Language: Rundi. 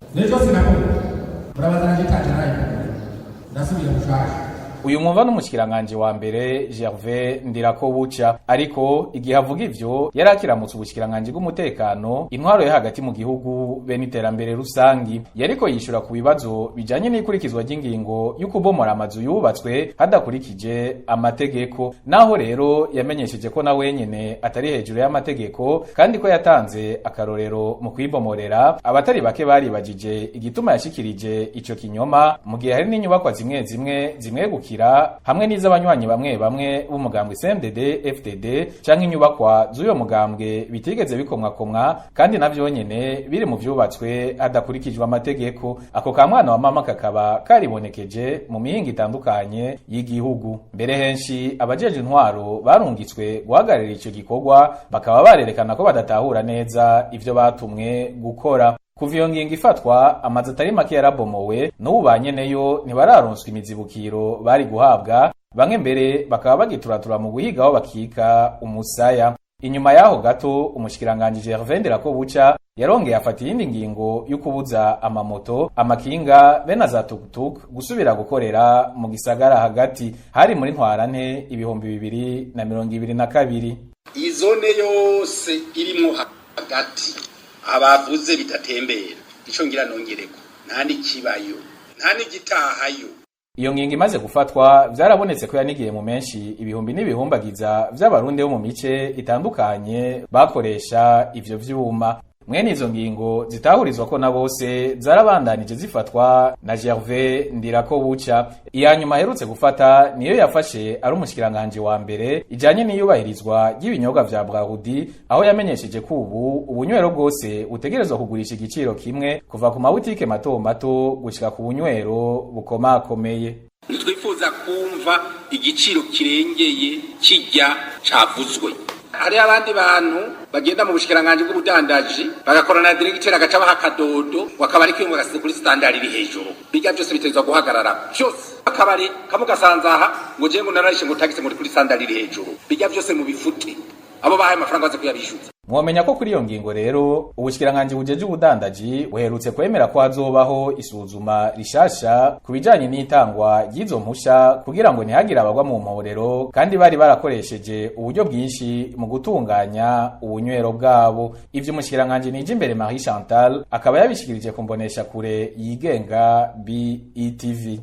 N'ejo sinakubona murabazana gitanje nayo ndasubira mushasha. Uyu mwumva n'umushikiranganje wa mbere Gervais Ndirakobuca, ariko igihe avuga ivyo yari akiramutse ubushikiranganje bw'umutekano, intwaro yo hagati mu gihugu be n'iterambere rusangi. Yariko yishura ku bibazo bijanye n'ikurikizwa ry'ingingo y'ukubomora amazu yubatswe hadakurikije amategeko. Naho rero yamenyesheje ko na wenyene atari hejuru y'amategeko kandi ko yatanze akarorero mu kwibomorera, abatari bake baribajije igituma yashikirije ico kinyoma mu gihe hari n'inyubakwa zimwe zimwe zimwegukira hamwe n'iz'abanywanyi bamwe bamwe b'umugambwe CNDD FDD canke inyubakwa z'uyo mugambwe bitigeze bikomwakomwa kandi navyo nyene biri mu vyubatswe hadakurikijwe amategeko. Ako ka mwana wa mama kakaba karibonekeje mu mihingo itandukanye y'igihugu. Mbere henshi abajeje intwaro barungitswe guhagararira ico gikorwa bakaba barerekana ko badatahura neza ivyo batumwe gukora. Kuva iyo ngingo ifatwa, amazu atari make yarabomowe, n'ubu ba nyeneyo ntibararonswa imizibukiro bari guhabwa, bamwe mbere bakaba bagituratura mu guhiga aho bakika umusaya. Inyuma y'aho gato, umushikiranganji Gervais Ndirakobuca yarongeye afata iyindi ngingo yo kubuza amamoto, amakinga be na za tukutuku gusubira gukorera mu gisagara hagati. Hari muri Ntwarante 2022. Iyi zone yose irimwo hagati abavuze bidatembera, ico ngira nongereko, nta n'ikibayo, nta n'igitahayo. Iyo ngingo imaze gufatwa, vyarabonetse ko yanigiye mu menshi ibihumbi n'ibihumbagiza vy'Abarundi bo mu mice itandukanye bakoresha ivyo vyuma. Mwene izo ngingo zitahurizwa ko na bose zarabandanije zifatwa na Gervais Ndirakobuca. Iya nyuma aherutse gufata niyo yafashe ari umushikiranganje wa mbere, ijanye n'iyubahirizwa ry'ibinyobwa vya Brarudi, aho yamenyesheje ko ubu ubunywero bwose butegerezwa kugurisha igiciro kimwe kuva ku mabutike mato mato gushika ku bunywero bukomakomeye. Ntitwifuza kumva igiciro kirengeye kijya cavuzwe. Hariho abandi bantu bagenda mu bushikiranganji bw'ubudandaji bagakorana na diregiteri, agaca baha akadodo wakabari kwimwe gasize kuri standard iri hejuru. Bijya byose bitezwa guhagarara byose. Akabari kamwe gasanzaha ngo je ngo nararishe ngo tagise ngo kuri standard iri hejuru, bijya byose mu bifute. Abo bahaye amafaranga baze kuyabishyuza. Mwomenya ko kuri iyo ngingo rero ubushikiranganji bujeje ubudandaji buherutse kwemera ko hazobaho isuzuma rishasha ku bijanye n'itangwa ry'izo mpusha kugira ngo ntihagire abagwa mu mporero kandi bari barakoresheje uburyo bwinshi mu gutunganya ubunywero bwabo. Ivyo umushikiranganji Nijimbere Marie Chantal akaba yabishikirije ku mbonesha kure yigenga BETV.